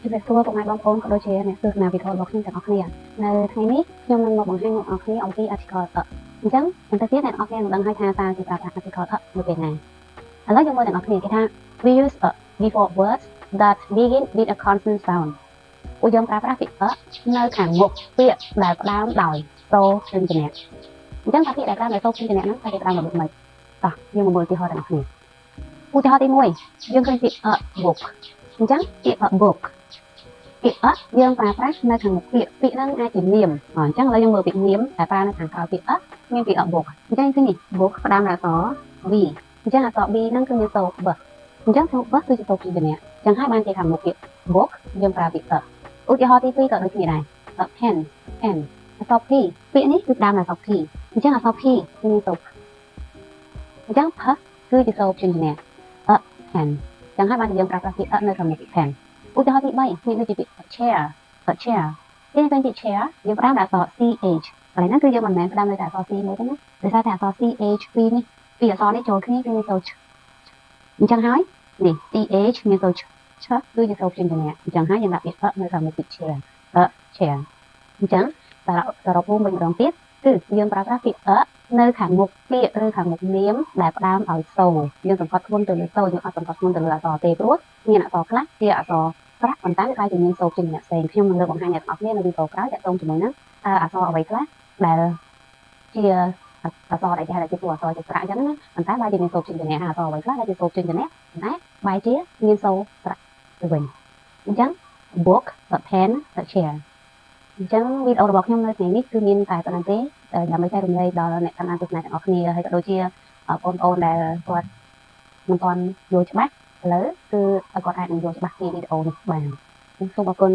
ជំរាបសួរពុកម៉ែបងប្អូនក៏ដូចជាអ្នកទស្សនាវីដេអូរបស់ខ្ញុំទាំងអស់គ្នានៅថ្ងៃនេះខ្ញុំនឹងមកបង្ហាញអ្នកទាំងអស់គ្នាអំពី article a។ អញ្ចឹងបន្តទៀតអ្នកទាំងអស់គ្នានឹងដឹងហើយថាតើគេប្រើប្រាស់ article a នៅពេលណាឥឡូវយើងមើលទាំងអស់គ្នាគេថា we use a before words that begin with a consonant sound។ ពួកយើងប្រើប្រាស់ពាក្យ a នៅខាងមុខពាក្យដែលផ្ដើមដោយសូរព្យញ្ជនៈអញ្ចឹងថាពាក្យដែលផ្ដើមដោយសូរព្យញ្ជនៈហ្នឹងតើគេផ្ដើមរបៀបម៉េចតោះយើងមកមើលឧទាហរណ៍ទាំងអស់គ្នាឧទាហរណ៍ទី1យើងឃើញពាក្យ a book។ អញ្ចឹងពាក្យ a book ពាក្យ a យើងប្រើប្រាស់នៅខាងមុខពាក្យពាក្យហ្នឹងអាចជានាមអញ្ចឹងឥឡូវយើងមើលពាក្យនាមដែលប្រើនៅខាងក្រោយពាក្យ a មានពាក្យ a book។ អញ្ចឹងឃើញនេះ book ផ្ដើមដោយអក្សរ b។ អញ្ចឹងអក្សរ b ហ្នឹងគឺមានសូរ b។ អញ្ចឹងសូរ b គឺជាសូរព្យញ្ជនៈអញ្ចឹងហើយបានជាខាងមុខពាក្យ book យើងប្រើពាក្យ a។ ឧទាហរណ៍ទី2ក៏ដូចគ្នាដែរ a pen pen អក្សរ p ពាក្យនេះគឺផ្ដើមដោយអក្សរ p។ អញ្ចឹងអក្សរ p គឺមានសូរ p។ អញ្ចឹង p គឺជាសូរព្យញ្ជនៈ a pen អញ្ចឹងហើយបានជាយើងប្រើប្រាស់ពាក្យ a នៅខាងមុខពាក្យ pen។ ឧទាហរណ៍ទី3មានដូចជាពាក្យ chair a chair គេឃើញពាក្យ chair យើងផ្ដើមដោយអក្សរ ch។ កន្លែងហ្នឹងគឺយើងមិនមែនផ្ដើមដោយតែអក្សរ c មួយទេណាដោយសារតែអក្សរ ch ពីរនេះពីរអក្សរនេះចូលគ្នាគឺមានសូរ ch។ អញ្ចឹងហើយនេះ ch មានសូរ ch ឆគឺជាសូរព្យញ្ជនៈអញ្ចឹងហើយយើងដាក់ពាក្យ a នៅខាងមុខពាក្យ chair a chair។ អញ្ចឹងសរុបរួមវិញម្ដងទៀតគឺយើងប្រើប្រាស់ពាក្យ a នៅខាងមុខពាក្យឬខាងមុខនាមដែលផ្ដើមដោយសូរយើងសង្កត់ធ្ងន់ទៅលើសូរយើងអត់សង្កត់ធ្ងន់ទៅលើអក្សរទេព្រោះមានអក្សរខ្លះជាអក្សរប្រាក់ប៉ុន្តែវាជាមានសូរព្យញ្ជនៈផ្សេងខ្ញុំនឹងលើកបង្ហាញអ្នកទាំងអស់គ្នានៅវីដេអូក្រោយទាក់ទងជាមួយនឹងតើអក្សរអ្វីខ្លះដែលជាអក្សរដែលគេហៅថាជាតួអក្សរជាស្រៈអញ្ចឹងណាប៉ុន្តែបែរជាមានសូរព្យញ្ជនៈអក្សរអ្វីខ្លះដែលជាសូរព្យញ្ជនៈប៉ុន្តែបែរជាមានសូរស្រៈទៅវិញអញ្ចឹង book, a pen, a chair។ អញ្ចឹងវីដេអូរបស់ខ្ញុំនៅថ្ងៃនេះគឺមានតែប៉ុណ្ណឹងទេដើម្បីចែករំលែកដល់អ្នកតាមដានទស្សនាទាំងអស់គ្នាហើយក៏ដូចជាបងប្អូនដែលគាត់មិនទាន់យល់ច្បាស់ឥឡូវគឺគាត់អាចនឹងយល់ច្បាស់ពីវីដេអូនេះបានសូមអរគុណ។